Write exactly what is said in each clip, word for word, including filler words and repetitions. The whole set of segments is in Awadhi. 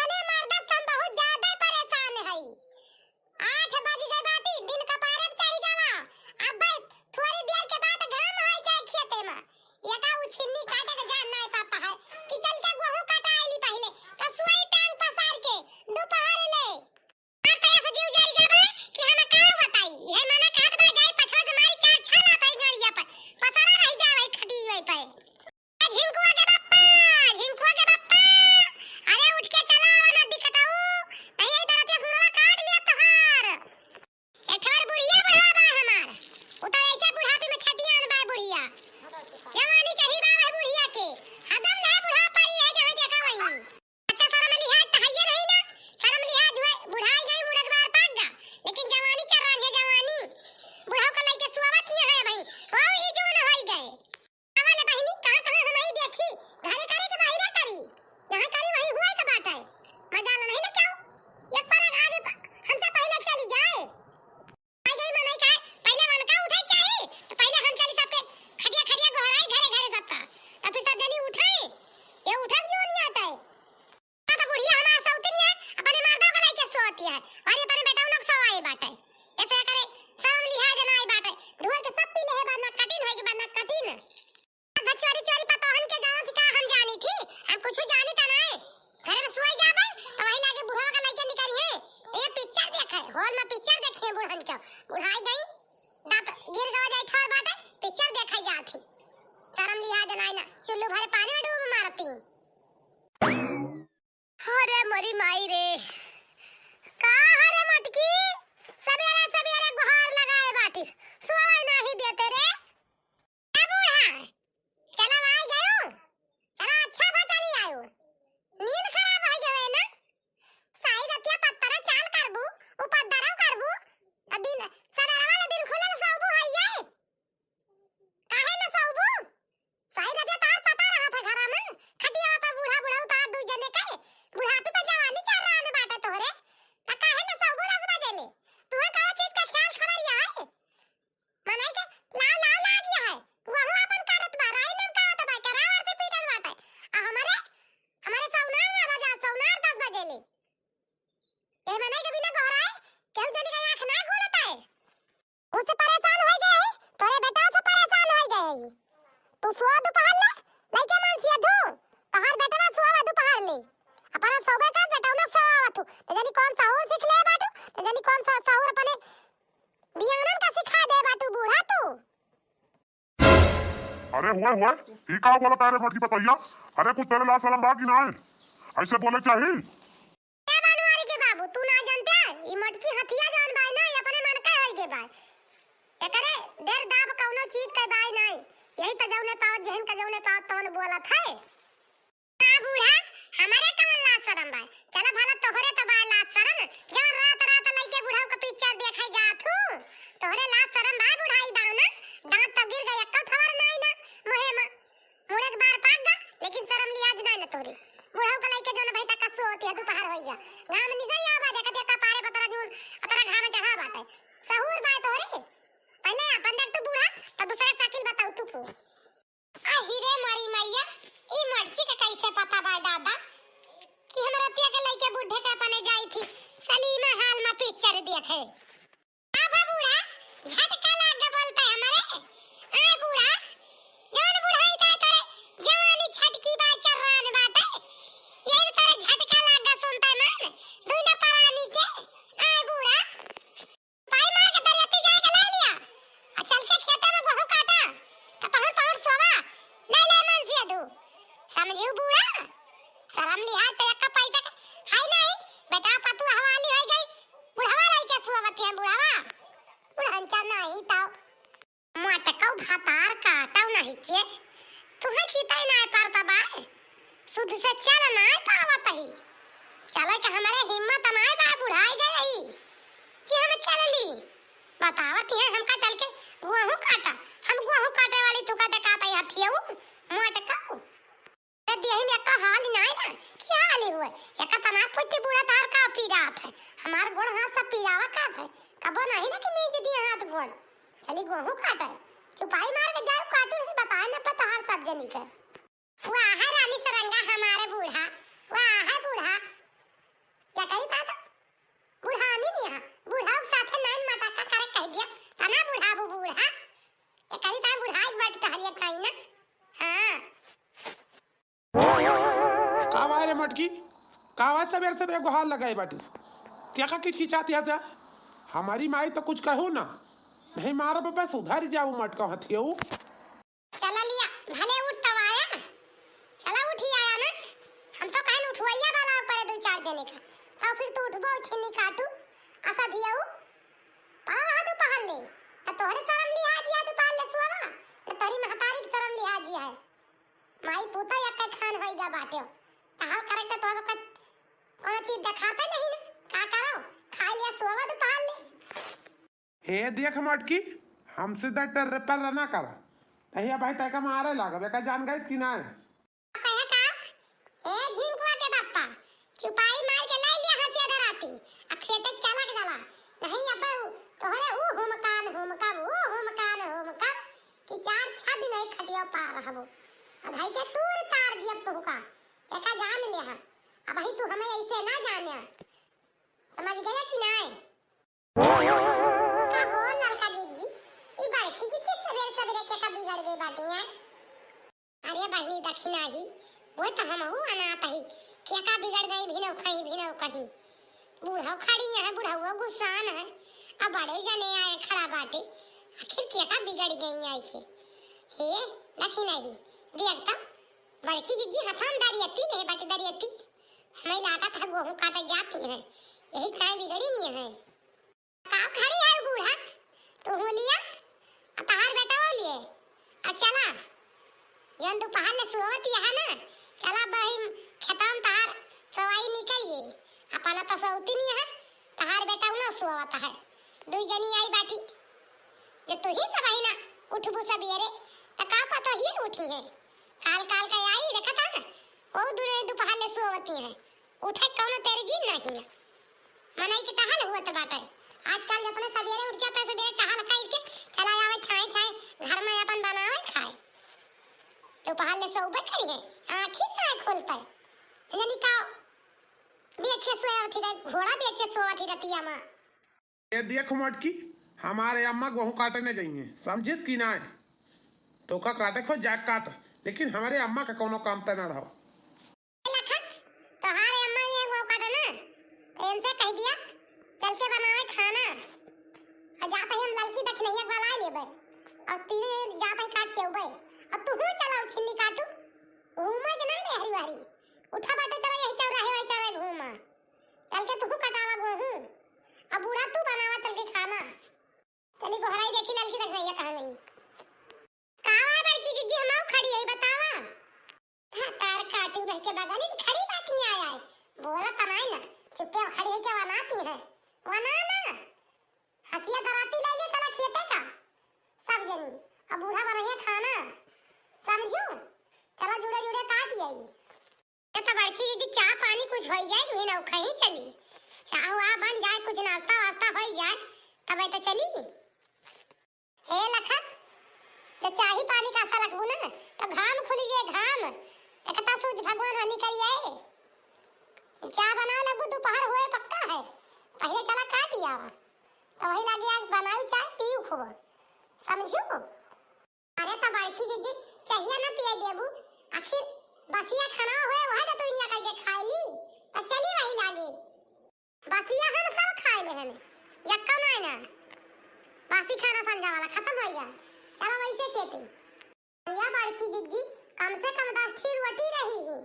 अरे मर्दा, हम बहुत ज्यादा परेशान हई। आठ बज गए बाटी, दिन कपारे पे चढ़ गवा। अब बस थोड़ी देर के बाद घाम होई जाए खेते में। एका उछिन्नी काटे के जान नाय पाता है कि चल के गोहूं कटाइली पहिले, तो सोई टांग पसार के दोपहर ले। अब तो ऐसे जीव जर गया बा कि हम का बताई। यह मना कहत बा, जाई पछवा से मारी चार छह लात है गड़िया पर, पसारा रह जाए खटिया पे। झिंकुआ के बप्पा, झिंकुआ के बप्पा, अरे उठ के चला, वरना दिक्कत हो, नहीं यही तरह से मुड़वा काट लिया तोहार। एक ठो और बुढ़िया बुढ़वा बा हमार, उ तो ऐसे बुढ़ापी में छटियान बा बुढ़िया। जवानी कही बा वह बुढ़िया के, हरदम ना बुढ़ा परी है जहाँ देखा वहीं। अच्छा, शर्म लिहाज तो हइये नहीं ना, शर्म लिहाज हुए, बुढ़ाई गई, मुड़क बार पाक गा, लेकिन जवानी चल रही है, जवानी। बुढ़ऊ का लइके सुआवत ही है भाई, वहू ही जून होई गए। आवा ले बहिनी, कहाँ, कहाँ हम ही देखी, घरे करे के बाहिरे करी, जहाँ करी वही हुए के बाटे। मजा लो नहीं ना क्यों, एक पर आगे प-, हमसे पहले चली जाए। आ गई मनई का, पहले वनका उठे चाही, तो पहिले हम चली सबके खटिया, खटिया गोहराई घरे, घरे सबका, तब फिर सब जनी उठे, ये उठक जो नहीं आता है। ना तो बुढ़िया हमार सौतिन है, अपने मर्दा को लेके सोती है, और ये अपने बेटा लोग सवाए बाटे। ऐसे करे, शर्म लिहाज नाई बाटे, धुआं के सब पी ले है, बाद में कठिन होई के, बाद में कठिन। अब चोरी चोरी पतोहन के जानो से का हम जानी थी, हम कुछ जानी तो नहीं। घर में सोई जाबे, तो वही लागे बुढ़वा का लइके निकली है, ये पिक्चर देखे, हॉल में पिक्चर देखिए बुढ़न चो, बुढ़ाई गई, दांत गिर गवा जाए ठार बाटे, पिक्चर देखे जात ही। शर्म लिहाज नाई ना, चुल्लू भरे पानी में डूब मारती। अरे मोरी माई रे, का हरे मटकी, सबेरे सबेरे गुहार लगाए बाटिस, सोवे नाही देते रे। ए बूढ़ा, चला आइ गयो, चला अच्छा भा चली आयो, नींद खराब होइ गयो है ना, साई रतिया पत्तरा चाल करबू, उपद्रव करबू, त दिन, सबेरवा ले दिन खुलल सौबू है ये। काहे न सौबू? सही रतिया तोहार पता रहत है घरा में, खटियावा पे बूढ़ा बुढ़ऊ तोहार दुइ जने के, बुढ़ापी पे जवानी चढ़ रहा में बाटे तोहरे, त काहे न सौबू दस बजे ले? तुहे कौनो चीज के ख्याल खबर या है? मनई के लाव लाव लाग या है, वहू अपन करत बा, राई नम कहत बा, करावर से पीटत बाटे, आ हमरे, हमरे सौनार ना बजा, सौनार दस बजे ले। ए मनई के बिना गोहराए केहू जनी के आँख ना खुलत है। उससे परेशान होइ गए ही, तोरे बेटा से परेशान होइ गए ही। तू सोवा दोपहर ले, लइके मन से धू, तोहार बेटवा सोवा दोपहर ले। अपना सोबे का बेटवा ना सोवा तू। न जानी कौन सहूर सीख ले बाटू, न जानी कौन सा सहूर अपने बियानन का सिखा दे बाटू बूढ़ा तू। अरे हुए हुए, ई का बोलत है रे मोटकी पतोहिया? अरे कुछ तेरे लाज शरम बा कि नाय? ऐसे बोले चाही? ए बनवारी के बाबू, तू ना जानते? ई मोटकी हथिया जौन बाय ना, ई अपने मन के होई के बाय। एकरे डेर दाब कौनो चीज के बाय नाय। यही त जौने पावत, जहन का जौने पावत तौन बोलत है। का बूढ़ा, हमरे कौन लाज शरम बाय? चला भला तोहरे त बाय लाज शरम, जौन रात रात लइके बुढ़ऊ के पिक्चर देखे जात हूँ। तोहरे लाज शरम बाय बुढ़ाई दाव ना, दांत तो गिर गए, एक्को ठवर नाय ना मुहे में। मुड़े के बार पाक गा, लेकिन शरम लिहाज नाय ना तोहरे। बुढ़ऊ के लइके जौन भाई तक सोती है, दोपहर होई गया। घाम निसा या बा, देखत है कपारे पतरा जून, अतरा घाम चढ़ा बाटे। सहूर बाय तोहरे। पहिले अपन देख तू बूढ़ा, त दूसरे साकिल बताऊ तू फू। अहि रे मोरी मैया, ई मर्ची के कैसे पता बा दादा कि हम रतिया के लइके बूढ़े के अपने जाई थी सलीमा हाल में पिक्चर देखे। का बा बूढ़ा, झटका लाग गया बोलता है हमरे। आ बूढ़ा, जवन बुढ़ाई का करे, जवानी छटकी बा चर्रान बाटे, ये करे झटका लाग गया सुनता है मन, दुई ना परानी के। आ बूढ़ा, पाई मार के दरियती जाए के ला लिया, आ चल के खेते में गोहूं काटा, त पहुड़ पहुड़ सोवा, ले ले मन से दू। समझियो बूढ़ा, शरम लिहाज तो एक्का पैसा के है नहीं, बेटा पतुआ हवाली हो गई, बुढ़वा लइके सोवत है बुढ़वा, बुढ़ंचा नहीं तो। मोटकऊ भतार काटऊ नहीं के, तुहे चितई नाय परता बाय, सुध से चल नाय पावत ही। चले के हमरे हिम्मत नाय बाय, बुढ़ाई गए ही कि हम चलली। बतावत ही हमका चल के गोहूं काटा, हम गोहूं काटे वाली तुका देखात ही हथियऊ, मोटकऊ। ए देही में एक्का हाल नाय ना, की हाल हुए? एक्का तना फुट्टी बूढ़ा तार का पीरात है। हमार गोड़ हाथ सब पीरावा का है। कबो नहीं ना कि नीचे दिए हाथ गोड़। चली गोहूं काटे। चुपाई मार के जाओ काटू ही बताए ना पता हर सब जनी के। वाह है रानी सरंगा हमारे बूढ़ा। वाह है बूढ़ा। आवाज सबेरे सबेरे गोहार लगाए बाटी। क्या का किचकिचात है जा? हमारी माई तो कुछ कहू ना। नहीं मारो बाबा, सुधर जाऊ मटका हथियऊ। चला लिया, भले उठ तब आया। चला उठी आया ना। हम तो कहन उठवैया वाला ऊपर दो चार जने का। तो फिर तू उठबो छिन्नी काटू। असा धियाऊ। पड़ा रहा दोपहर ले। तो तोहरे शरम लिहाज या दोपहर ले सुआवा। तो तोरी महतारी की शरम लिहाज या है। माई पूता या कई खान होई गा बाटे। तहार करेक्ट तो कोनो चीज देखाते नहीं ना। का करो? खा लिया सुआवा दोपहर ले। हे देख मटकी, हमसे द टर्र पर्र ना कर। तहिया भाई तैका मारे लागब, एका जान गइस कि नाय? कहे का? ए झिंकुआ के बापा, चुपाई मार के लाई लिया हंसिया धराती, आ खेते चलक डाला। नहीं अब तोहरे ऊ हुमकान हुमकब, ऊ हुमकान हुमकब, कि चार छह दिन एक खटिया पार रहबो। आ भाई के तूर तार दियब तोहका, एका जान ले हा। अब भाई तू हमें ऐसे ना जाने, समझ गया कि नाय? का हो ललका जीजी, ई बड़की जीजी सबेरे सबेरे के का बिगड़ गई बाटी हैं? अरे बहिनी दखिना ही, वो तो हमहू अनाथ ही, के का बिगड़ गई भिनौ खई भिनौ कहीं। बूढ़ो खड़ी है, बुढ़ौओ गुस्सान है, अब बड़े जने आए खड़ा बाटे, आखिर के का बिगड़ गई ऐसे? हे दखिना ही, देख तो, बड़की जीजी हथान दरियती नहीं बाटे दरियती, हमें लागत है गोहूँ काटे जाती है, यही ताई बिगड़ी नहीं है। का खड़ी है बूढ़ा? तू हूँ लिया, आ तहार बेटा वो लिए, आ चला। जौन दोपहर ले सोवत यहाँ ना, चला बहिन खेतवा में तहार सवाई निकलिए। अपना तो सौती नहीं है, तहार बेटा उन्हें सोवत है। दुई जनी आई बाटी, जे तू ही सब ही ना उठबू सबेरे, तो का पता ही उठी है। काल काल का आई देखा था, वो दुने दोपहर ले सोवती है। उठे कौनो तेरे जी नहीं है। मनई के टहल हुआ तो बाटे। आजकल अपने सबेरे उठ जाता है, सबेरे टहल कइल के चला आवे छाए छाए घर में अपन बनावे खाए। दोपहर ले सोबे करी है, आँखी ना खुलता है। यानी का बेच के सोया थी रे, घोड़ा बेच के सोया थी रतिया में। ए देख मटकी, हमारे अम्मा गोहूँ काटे न जाइए, समझिस कि नाय? तोका काटे खो जाके काट, लेकिन हमारे अम्मा का कौनो काम त ना रहो। लखन, तोहार अम्मा ये वो काटे ना, तो इनसे कह दिया, चल के बनावे खाना। और जाते ही हम ललकी दखिनहिया वाला लेबे, और तीन जाते ही काट के उबे, और तू हूँ चलाओ छिन्नी काटू, घूमे के नहीं रे हरी हरी, उठा बाटे चला यही चौराहे वही चौराहे घूमा। चल के तू कटावा गोहूँ। अब बूढ़ा तू बनावा चल के खाना। चली गोहराई देखी ललकी देख भैया कहाँ गई। का हुआ बड़की जीजी, हम आऊ खड़ी है, बतावा। हाँ, तार काटू रह के बगल में खड़ी बात नहीं आया है। बोला तनाई ना, चुप्पे खड़ी है क्या वनाती है? वना ना। हसिया दराती ले ले चला खेते का। सब जनी। अब बूढ़ा बनैया खाना। समझू? चला जुड़े जुड़े काट आई। ये तो बड़की दीदी, चाह पानी कुछ होई जाए, मैं नौखा ही चली। चाह वाह बन जाए, कुछ नाश्ता वास्ता होई जाए, तबे तो चली। हे लखन, तो चाही पानी का आशा रखबू ना, तो घाम खुली जाए, घाम। देखता सूरज भगवान वहाँ निकल आए। चाह बनावे लगबू, दोपहर होए पक्का है। पहले चला काट आवा, तो वही लागे आग बनाई चाय पीऊ खूब। समझू? अरे तो बड़की जीजी, चाहिए ना पिए देबू, आखिर बसिया खाना हुए, वह तो दुनिया करके खाई ली, तो चली वही लागे। बसिया हम सब खाए ले हने, यक्का नाय ना, बासी खाना संझा वाला खत्म हो गया, चला वैसे खेती। या बड़की जीजी, कम से कम दस ठी रोटी रही ही,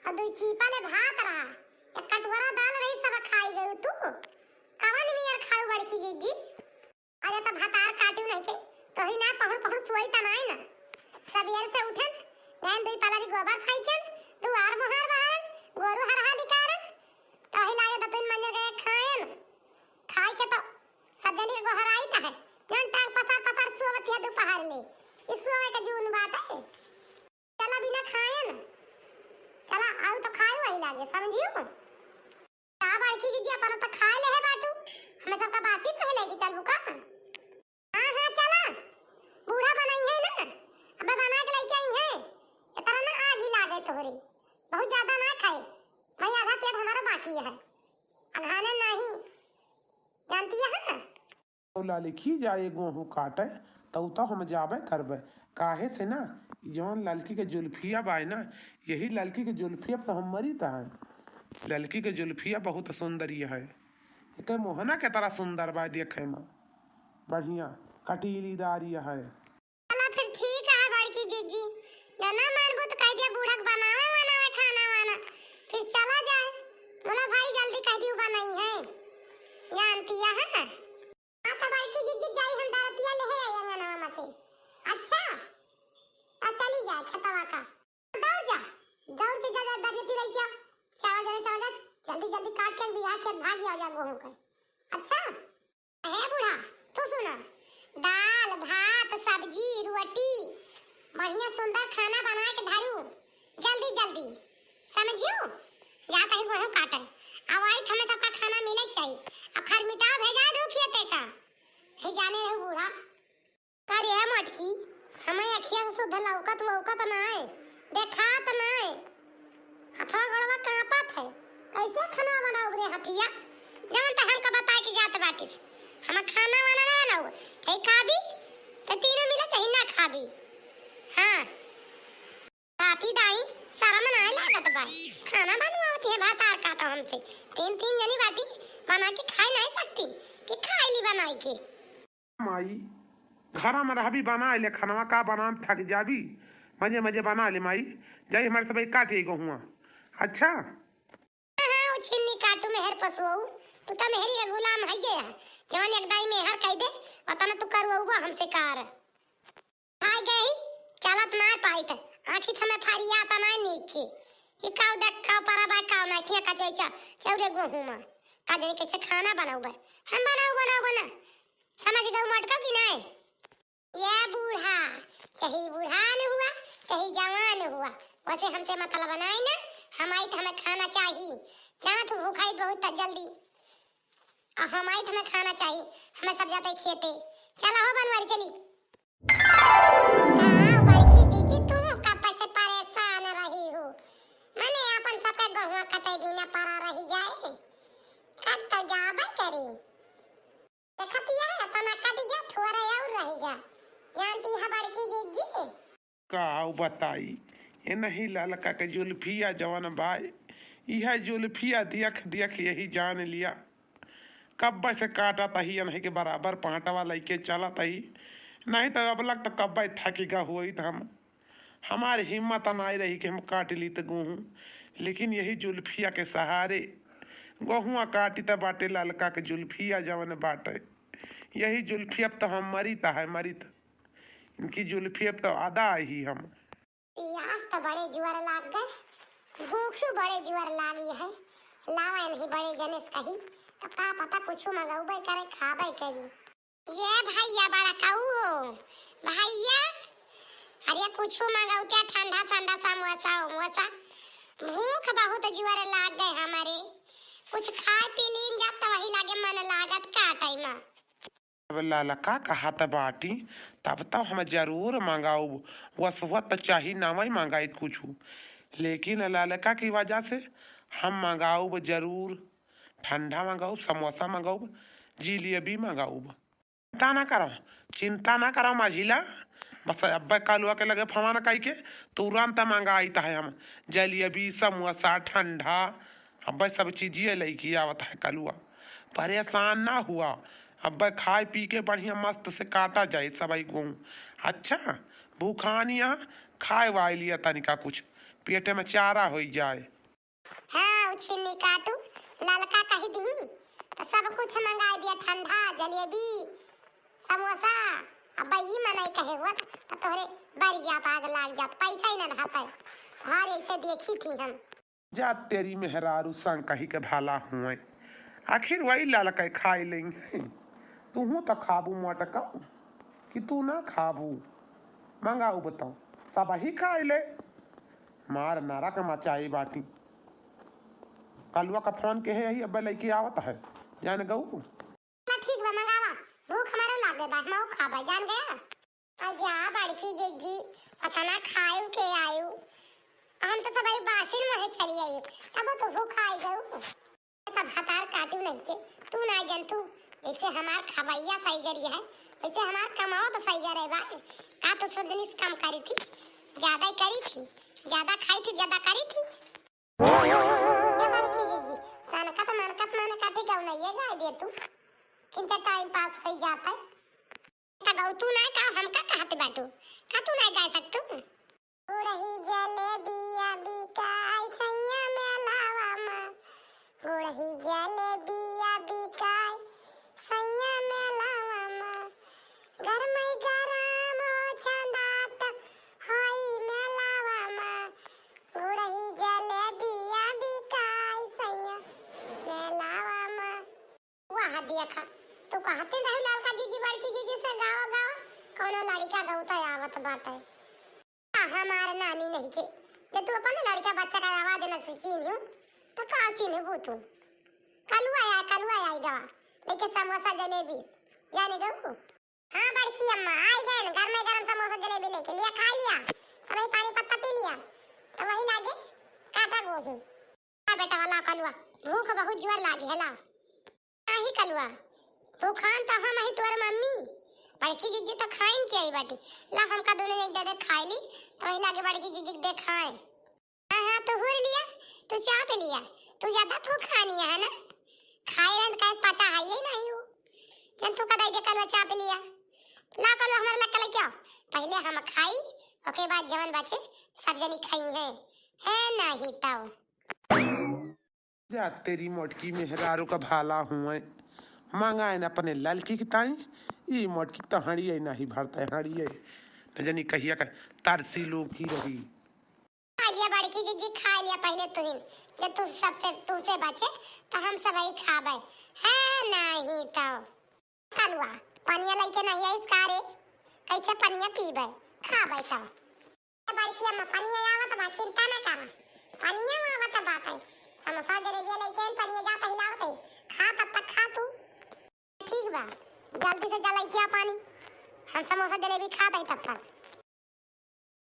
और दो चीपा ले भात रहा, एक कटोरा दाल रही, सब खाई गई तू, कवन मियर खाऊ बड़की जीजी? अरे त भतार काटू नहीं के, तोही ना पहुर पहुर सोई त नाई ना। सबेर से उठन, गैन दुई पलारी गोबर फाइकन, दुआर मोहार बहारन, गोरू हरहा दिकारन, तोही लागे दतुन मंजर गए खायन। खाई के तो सब जनी गोहराई त है, जौन टांग पसार पसार सोवत है दोपहर ले, इस सोवे के जून बात है। चला बिना खाए न। चला, आऊ तो खाए वही लागे, समझियो? का बड़की दीदी, अपन तो खाए ले है बाटू, हमें सबका बासी तो है लेके चलबू का? हाँ, हाँ, चला, बूढ़ा बनाई है ना, अब बना के लेके आई है, इतना ना आगी लागे तोहरे, बहुत ज्यादा ना खाए, वही आधा पेट हमारा बाकी है, अघाने नहीं, जानती है ना? तो ललकी जाए गोहूँ काटे, तउ तो हम जाबे करबे। काहे से ना, ई जवन ललकी के जुल्फिया बाय ना, यही ललकी के जुल्फिया पे तो हम मरी तहां। ललकी के जुल्फिया बहुत सुंदरी है, एके मोहना के तरह सुंदर बा देखे में, बढ़िया कटीलीदारी है। चला फिर ठीक है बड़की जीजी, जना मानबू तो कह दिया बूढ़ा के बनावे वनावे खाना वाना, फिर चला जाए। बोला भाई जल्दी कह दियो बनाई है, जानती है। हाँ तो बड़की जीजी जाई हम दरतिया ले है अंगनवा में से। अच्छा, तो चली जाए खेतवा का। दौड़ जा, दौड़ के जा, जा दरती रही क्या? चला जाए, चला जा, जल्दी जल्दी काट के बिया खेत भाग आ जा गोहूँ के। अच्छा। हे बूढ़ा, तू सुना, दाल, भात, सब्जी, रोटी, बढ़िया सुंदर खाना बना के धरू, जल्दी जल्दी, समझियो? जात ही गोहूँ काटे, अब आई हमें सबका खाना मिले के चाहिए। अब खरमिटा भेजा दू खेते का, हे जाने रहे बूढ़ा। का रे मोटकी, हमें अखिया से शुद्ध लौकत वौकत नाय, देखात नाय। हथवा गोड़वा कांपत है। कैसे खाना बनाउब रे हथिया? जवन त हमका बताए के जात बाटिस। हम खाना वाना ना बनाउब। चाहे खाबी, त तीनों मिला चाहे ना खाबी। हाँ। बापी दाई, शरम नाय लागत बा। खाना बनवावत है भातार काटो हमसे। तीन तीन जनी बाटी बना के खाई नाय सकती कि खाई ली बनाई के। माई, घरा में रहबी, बना ले खानवा, का बनाम, थक जाबी, मजे मजे बना ले माई। जाई हमारे सब काटे गोहुआ। अच्छा। हाँ, उ छिन्नी काटू मेहर पसुआऊ, तू त मेहरी का गुलाम है गया। जवन एक दाई मेहर कह दे, वतना तू करवाऊगा हमसे कार। खाए गई, चलत ना पाइत, आँखी थमे फरिया त ना नीक के। कि काऊ देख, काऊ परा बा, काऊ ना, किया का चैचा, चौरे गोहुआ। का जाने कैसे खाना बनाऊ बा। हम बनाऊ, बनाऊ बना। समझ गऊ मटका कि नाय? ये बूढ़ा, चाहे बुढ़ान हुआ, चाहे जवान हुआ, वैसे हमसे मतलब नाय ना। हम आई त हमें खाना चाही। जाना तू भूखाई बहुत त जल्दी। आ हम आई त हमें खाना चाही। हमें सब जाते खेते। चला हो बनवारी चली। का बड़की जीजी तू कब से परेशान रही हो? मने अपन सबके गहुआ कटे बिना परा रही जाए। कट तो जाबे करी। देखतिया, तना कटिया, थोड़ा और रहिया। जानती है बड़की जीजी? काऊ बताई, ए नहीं ललका के जुल्फिया जवन बाय, इह जुल्फिया दियख दियख यही जान लिया। कब्बे से काटत ही, एनही के बराबर पांटवा लइके चलत ही, नहीं तो अब लग तो कब्बे थकी गा होइत हम। हमार हिम्मत नाई रही कि हम काट ली त गोहूँ, लेकिन यही जुल्फिया के सहारे गोहुआ काटी त बाटे ललका के जुल्फिया जवन बाटे। यही जुल्फिया पे तो हम मरी त है, मरी त। इनकी जुल्फिया पे तो आदा आई हम। पियास तो बड़े जुअर लाग गए, भूख बड़े जुअर लागी है। लावा इनही बड़े जने से कही, तो का पता कुछ मंगौबे करे, खाबे करी। ये भैया बड़ा काऊ हो, भैया, अरे कुछ मंगौते ठंडा ठंडा समोसा उमोसा, भूख बहुत जुअर लाग गए हमारे। कुछ खाए पी लीन जात तो वही लागे मन लागत का टाइम। अब ललका कहत बाटी, तब तो हम जरूर मंगाउब। वसुआ तो चाही नावई मंगाइत कुछु, लेकिन ललका की वजह से हम मंगाउब जरूर। ठंडा मंगाउब, समोसा मंगाउब, जिलेबी मंगाउब। चिंता ना करो, चिंता ना करो मझिला। बस अब्बे कलुआ के लगे फोन कइके तुरंत मंगाइत है हम। जलेबी, समोसा, ठंडा, अब्बे सब चीजिए लइके आवत है कलुआ। परेशान ना हुआ, अब्बे खाए पी के बढ़िया मस्त से काटा जाए सबई गोहूँ। अच्छा, भूखान यहाँ खाए वाए लिया तनिका कुछ, पेटे में चारा होई जाए। हाँ, उ छिन्नी काटू, ललका कही दी, तो सब कुछ मंगाई दिया, ठंडा, जलेबी, समोसा। अब्बे ई मनई कहे हुआ, तो तोहरे बरिया पाग लाग जात, पैसा ही ना रहता है। घर ऐसे देखी थी हम। जा तेरी मेहरारू संग कही के भला हुए। आखिर वही ललकै खाए लेंगे। तुहूँ त खाबू मोटका कि तू ना खाबू? मंगाऊ बताओ, सब ही खाए ले। मार नरक मचाई बाटी। कलुआ का फोन के है, यही अब्बे लइके आवत है, जान गऊ। चला ठीक बा, मंगावा, भूख हमारो लागे बा, हमहू खाबा, जान गया। आ जा बड़की जिज्जी, अतना खायु के आयु, हम तो सब बासिन में चली आई, तब तो भूख आई गऊ। तब हतार काटू नहीं के, तू ना जनतू, जैसे हमार खबैया सही गरी है, वैसे हमार कमाओ तो सही गरे बा। का तो सुदनी से कम करी थी, ज्यादा ही करी थी, ज्यादा खाई थी, ज्यादा करी थी। ये बड़की क्यों नहीं ये गाय दे तू, किंचा टाइम पास हो जाता है। का गौ तू ना का हमका कहत बाटू, का तू ना गा सकतू? गुड़ही जलेबिया बिकाय सैया मेलावा मा, गुड़ही जलेबिया बिकाय सैया मेलावा मा, गरमई गरम हो छंदात होई मेलावा मा, गुड़ही जलेबिया बिकाय सैया मेलावा मा। वाह देखा, तू कहते रहे ललका जीजी बड़की जीजी से गावा गावा, कौनो लड़का गौता आवत बाटे। आ, हमार नानी नहीं के, जब तू अपन लड़का बच्चा का आवाज न से चिन्हू, तो का चिन्हबू तू? कलुआ आय, कलुआ आय गवा, लेके समोसा जलेबी, जाने गऊ? हाँ बड़की अम्मा, आई गए न, गरमे गरम समोसा जलेबी लेके लिया, खा लिया, सबही पानी पत्ता पी लिया, तो वही लागे काटा गोभी। हाँ बेटा, वाला कलुआ, भूख बहुत जोर लागी है, ला। नाही कलुआ, तू खान तो हम ही तोर मम्मी। बड़की जीजी तो खाइन के आई बाटी। ला हमका दोनों एक दे दे खाई ली, तो वही लागे बड़की जीजी के दे खाए। हाँ, हाँ, तू हुर लिया, तू चाप लिया, तू ज्यादा तू खानी है ना? खाए रहन का पता है ये नहीं हो। जन तू कदाई दे कलुआ चाप लिया। ला कलुआ हमारे लग कलर क्या? पहले हम खाई, ओके बाद जवन बचे सब जनी खाई है, है नहीं तो। जा तेरी मोटकी मेहरारू का भाला हुए। मांगा है न अपने ललकी की ताई, ई मोटकी तो हड़िए नहीं भरता है, हड़िए। न जानी कहिया का तरसी लोग ही रही। खा लिया बड़की जीजी, खा लिया पहले तुहिन। जब तू सबसे, तू से बचे, तो हम सब ही खाबे। है नहीं तो। कलुआ, पनिया लइके नहीं आइस का रे? कैसे पनिया पीबे? खाबे तो। बड़की अम्मा, पनिया आवत बा, चिंता ना करा। पनिया आवत बाटे। समोसा जलेबिया लइके आइन, पनिया जात हिलावत है। खा, तब तक खा तू। ठीक बा, जल्दी से जा लइके आ पानी। हम समोसा जलेबी खात है तब तक।